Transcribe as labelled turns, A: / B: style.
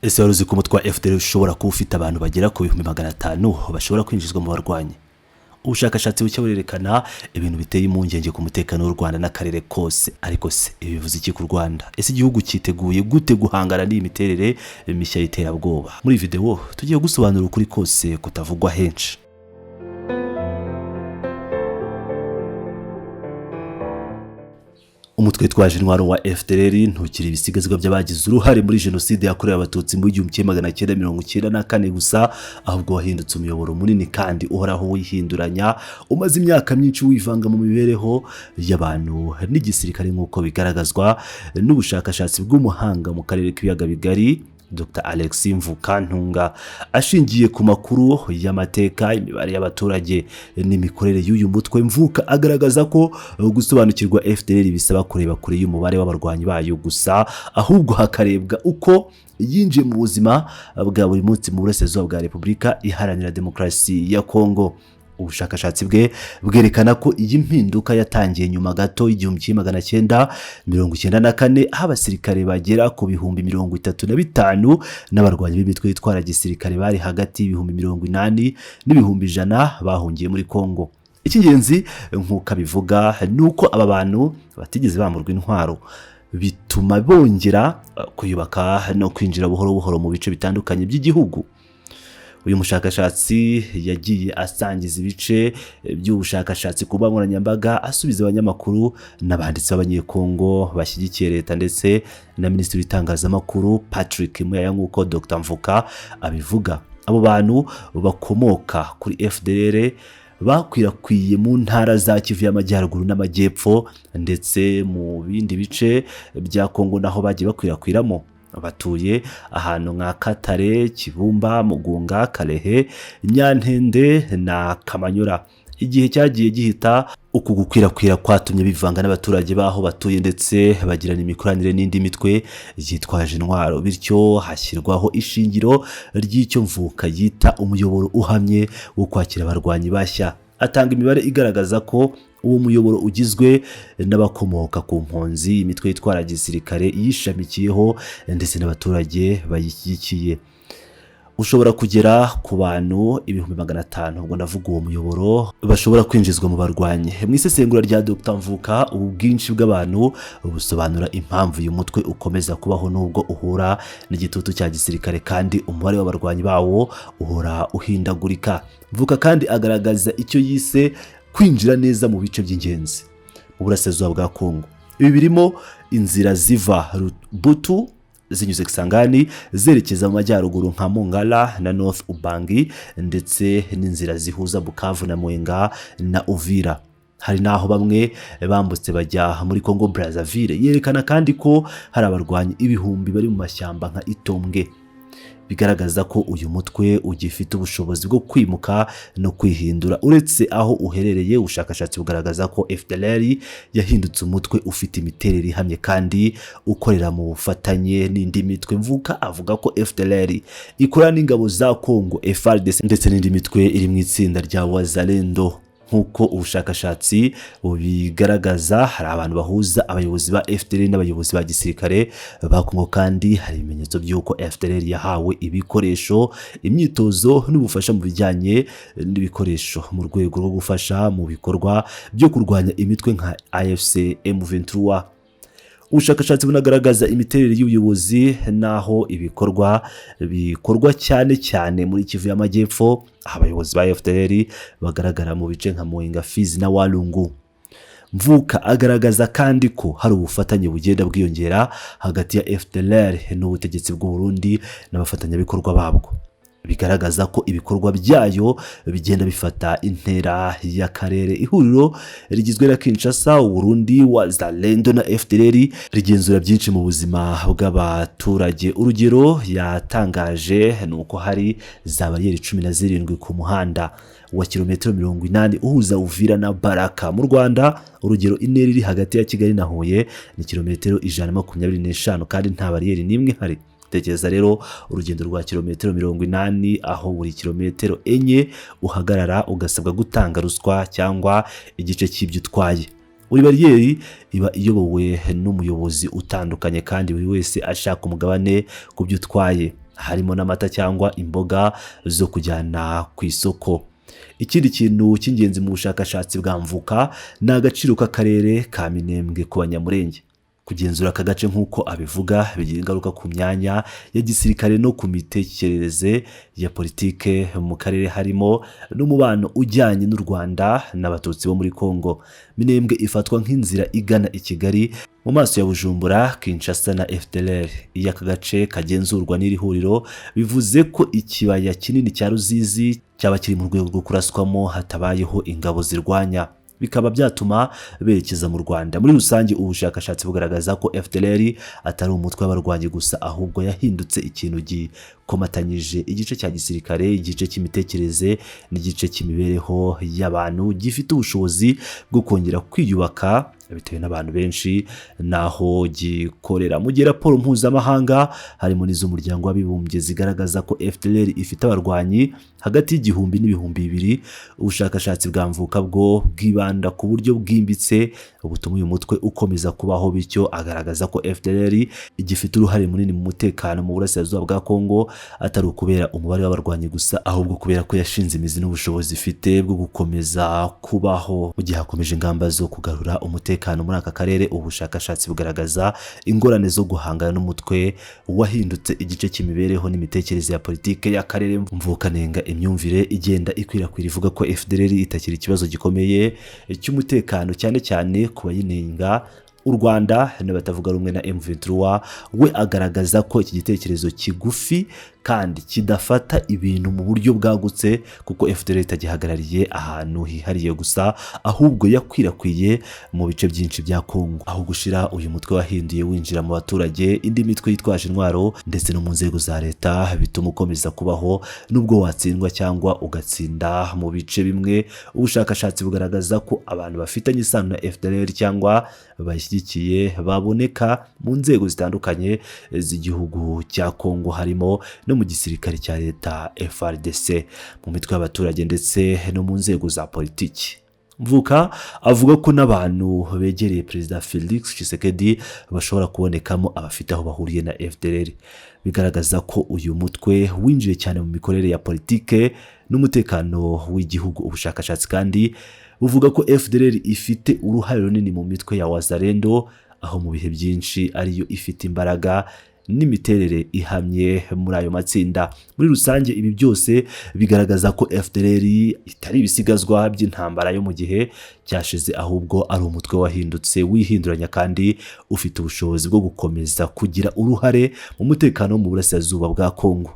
A: Ese wari uzi ko umutwe wa FDLR ushobora kuba ufite abantu bagera ku 500,000 bashobora kwinjizwa mu barwanyi? Ubushakashatsi bushya burerekana ibintu biteye impungenge ku mutekano w'u Rwanda n'akarere kose. Ariko se ibi bivuze iki ku Rwanda? Ese igihugu cyiteguye gute guhangana n'iyi miterere mishya y'iterabwoba? Muri iyi video tugiye gusobanura ukuri kose kutavugwa henshi. Umutwe witwaje intwaro wa FDLR ntukiri ibisigazwa by'abagize uruhare muri jenoside yakorewe Abatutsi mu 1994 gusa, ahubwo wahindutse umuyoboro munini kandi uhoraho wihinduranya, umaze imyaka myinshi wivanga mu mibereho y'abantu n'igisirikare, nk'uko bigaragazwa n'ubushakashatsi bw'umuhanga mu karere k'ibiyaga bigari Dr Alex Mvukantunga. Ashingiye ku makuru y'amateka, imibare y'abaturage n'imikorere y'uyu mutwe, Mvuka agaragaza ko gusobanukirwa FDLR bisaba kureba kure y'umubare w'abarwanyi bayo gusa, ahubwo hakarebwa uko yinjiye mu buzima bwa buri munsi mu burasirazuba bwa Repubulika Iharanira Demokarasi ya Kongo. Ubushakashatsi bwe bwerekana ko iyi mpinduka yatangiye nyuma gato y'1994, aho abasirikare bagera ku 35,000 n'abarwanyi b'imitwe yitwara gisirikare bari hagati y'80,000 n'ibihumbi 100 bahungiye muri Kongo. Icy'ingenzi nk'uko abivuga ni uko aba bantu batigeze bamburwa intwaro, bituma bongera kuyubaka no kwinjira buhoro buhoro mu bice bitandukanye by'igihugu. Uyu mushakashatsi yagiye asangiza ibice by'ubushakashatsi ku mbuga nkoranyambaga, asubiza abanyamakuru n'abanditsi b'Abanyekongo bashyigikiye leta ndetse na minisitiri w'itangazamakuru Patrick Muyaya. Nk'uko Dr Mvuka abivuga, abo bantu bakomoka kuri FDLR bakwirakwiye mu ntara za Kivu y'Amajyaruguru n'Amajyepfo ndetse mu bindi bice bya Kongo naho bagiye bakwirakwiramo. Batuye ahantu nka Katare, Kibumba, Mugunga, Karehe, Nyantende na Kamanyura. Igihe cyagiye gihita, uku gukwirakwira kwatumye bivanga n'abaturage b'aho batuye ndetse bagirana imikoranire n'indi mitwe yitwaje intwaro, bityo hashyirwaho ishingiro ry'icyo Mvuka yita umuyoboro uhamye wo kwakira abarwanyi bashya. Atanga imibare igaragaza ko uwo muyoboro ugizwe n'abakomoka ku mpunzi, imitwe yitwara gisirikare yishamikiyeho ndetse n'abaturage bayishyigikiye. Ushobora kugera ku bantu 500,000, ubwo ndavuga uwo muyoboro, bashobora kwinjizwa mu barwanyi. Mu isesengura rya Dr Mvuka, ubu bwinshi bw'abantu busobanura impamvu uyu mutwe ukomeza kubaho nubwo uhura n'igitutu cya gisirikare kandi umubare w'abarwanyi bawo uhora uhindagurika. Mvuka kandi agaragaza icyo yise kwinjira neza mu bice by'ingenzi mu burasirazuba bwa Kongo. Ibi birimo inzira ziva Butu zinyuze Kisangani zerekeza mu majyaruguru nka Mongala na North Ubangi, ndetse n'inzira zihuza Bukavu na Mwenga na Uvira. Hari n'aho bamwe bambutse bajya muri Congo Brazzaville. Yerekana kandi ko hari abarwanyi ibihumbi bari mu mashyamba nka Itombwe, bigaragaza ko uyu mutwe ugifite ubushobozi bwo kwimuka no kwihindura. Uretse aho uherereye, ubushakashatsi bugaragaza ko FDLR yahindutse umutwe ufite imiterere ihamye kandi ukorera mu bufatanye n'indi mitwe. Mvuka avuga ko FDLR ikorana n'ingabo za Congo, FARDC ndetse n'indi mitwe iri mu itsinda rya Wazalendo. Nk'uko ubushakashatsi bubigaragaza, hari abantu bahuza abayobozi ba FDLR n'abayobozi ba gisirikare ba Kongo, kandi hari ibimenyetso by'uko FDLR yahawe ibikoresho, imyitozo n'ubufasha mu bijyanye n'ibikoresho mu rwego rwo gufasha mu bikorwa byo kurwanya imitwe nka AFC M23. Ubushakashatsi bunagaragaza imiterere y'ubuyobozi n'aho ibikorwa bikorwa, cyane cyane muri Kivu y'Amajyepfo, aho abayobozi ba FDLR bagaragara mu bice nka Mwenga, Fizi na Walungu. Mvuka agaragaza kandi ko hari ubufatanye bugenda bwiyongera hagati ya FDLR n'ubutegetsi bw'u Burundi n'abafatanyabikorwa babwo, bigaragaza ko ibikorwa byayo bigenda bifata intera y'akarere. Ihuriro rigizwe na Kinshasa, Uburundi, Wazalendo na FDLR rigenzura byinshi mu buzima bw'abaturage. Urugero yatangaje ni uko hari za bariyeri 17 ku muhanda wa kilometero 80 uhuza Uvira na Baraka. Mu Rwanda, urugero, intera iri hagati ya Kigali na Huye ni kilometero 125 kandi nta bariyeri n'imwe ihari. Tekereza rero urugendo rwa kilometero 80, aho buri kilometero 4 uhagarara ugasabwa gutanga ruswa cyangwa igice cy'ibyo utwaye. Buri bariyeri iba iyobowe n'umuyobozi utandukanye kandi buri wese ashaka umugabane ku byo utwaye. harimo n'amata cyangwa imboga zo kujyana ku isoko. Ikindi kintu cy'ingenzi mu bushakashatsi bwa Mvuka ni agaciro k'akarere ka Minembwe ku Banyamurenge. Kugenzura aka gace, nk'uko abivuga, bigira ingaruka ku myanya ya gisirikare no ku mitekerereze ya politike mu karere, harimo n'umubano ujyanye n'u Rwanda n'Abatutsi bo muri Kongo. Minembwe ifatwa nk'inzira igana i Kigali mu maso ya Bujumbura, Kinshasa na FDLR. Iyo aka gace kagenzurwa n'iri huriro, bivuze ko ikibaya kinini cya Ruzizi cyaba kiri mu rwego rwo kuraswamo hatabayeho ingabo zirwanya, bikaba byatuma berekeza mu Rwanda. Muri rusange, ubushakashatsi bugaragaza ko FDLR atari umutwe w'abarwanyi gusa, ahubwo yahindutse ikintu gikomatanyije igice cya gisirikare, igice cy'imitekerereze n'igice cy'imibereho y'abantu, gifite ubushobozi bwo kongera kwiyubaka bitewe n'abantu benshi naho gikorera. Mu gihe raporo mpuzamahanga, harimo n'iz'Umuryango w'Abibumbye, zigaragaza ko FDLR ifite abarwanyi hagati y'1,000 n'2,000, ubushakashatsi bwa Mvuka bwo bwibanda ku buryo bwimbitse butuma uyu mutwe ukomeza kubaho. Bityo agaragaza ko FDLR igifite uruhare munini mu mutekano mu burasirazuba bwa Kongo, atari ukubera umubare w'abarwanyi gusa, ahubwo kubera ko yashinze imizi n'ubushobozi ifite bwo gukomeza kubaho mu gihe hakomeje ingamba zo kugarura umutekano muri aka karere. Ubushakashatsi bugaragaza ingorane zo guhangana n'umutwe wahindutse igice cy'imibereho n'imitekerereze ya politike y'akarere. Mvuka anenga imyumvire igenda ikwirakwira ivuga ko FDLR itakiri ikibazo gikomeye cy'umutekano, cyane cyane ku bayinenga u Rwanda n'abatavuga rumwe na M23. We agaragaza ko iki gitekerezo kigufi kandi kidafata ibintu mu buryo bwagutse, kuko FDLR itagihagarariye ahantu hihariye gusa, ahubwo yakwirakwiye mu bice byinshi bya Kongo. Aho gushira, uyu mutwe wahinduye winjira mu baturage, indi mitwe yitwaje intwaro ndetse no mu nzego za leta, bituma ukomeza kubaho nubwo watsindwa cyangwa ugatsinda mu bice bimwe. Ubushakashatsi bugaragaza ko abantu bafitanye isano na FDLR cyangwa bayishyigikiye baboneka mu nzego zitandukanye z'igihugu cya Kongo, harimo no mu gisirikare cya leta FARDC, mu mitwe y'abaturage ndetse no mu nzego za politiki. Mvuka avuga ko n'abantu begereye Perezida Felix Tshisekedi bashobora kubonekamo abafite aho bahuriye na FDLR, bigaragaza ko uyu mutwe winjiye cyane mu mikorere ya politike n'umutekano w'igihugu. Ubushakashatsi kandi buvuga ko FDLR ifite uruhare runini mu mitwe ya Wazalendo, aho mu bihe byinshi ariyo ifite imbaraga n'imiterere ihamye muri ayo matsinda. Muri rusange, ibi byose bigaragaza ko FDLR itari ibisigazwa by'intambara yo mu gihe cyashize, ahubwo ari umutwe wahindutse, wihinduranya kandi ufite ubushobozi bwo gukomeza kugira uruhare mu mutekano wo mu burasirazuba bwa Kongo.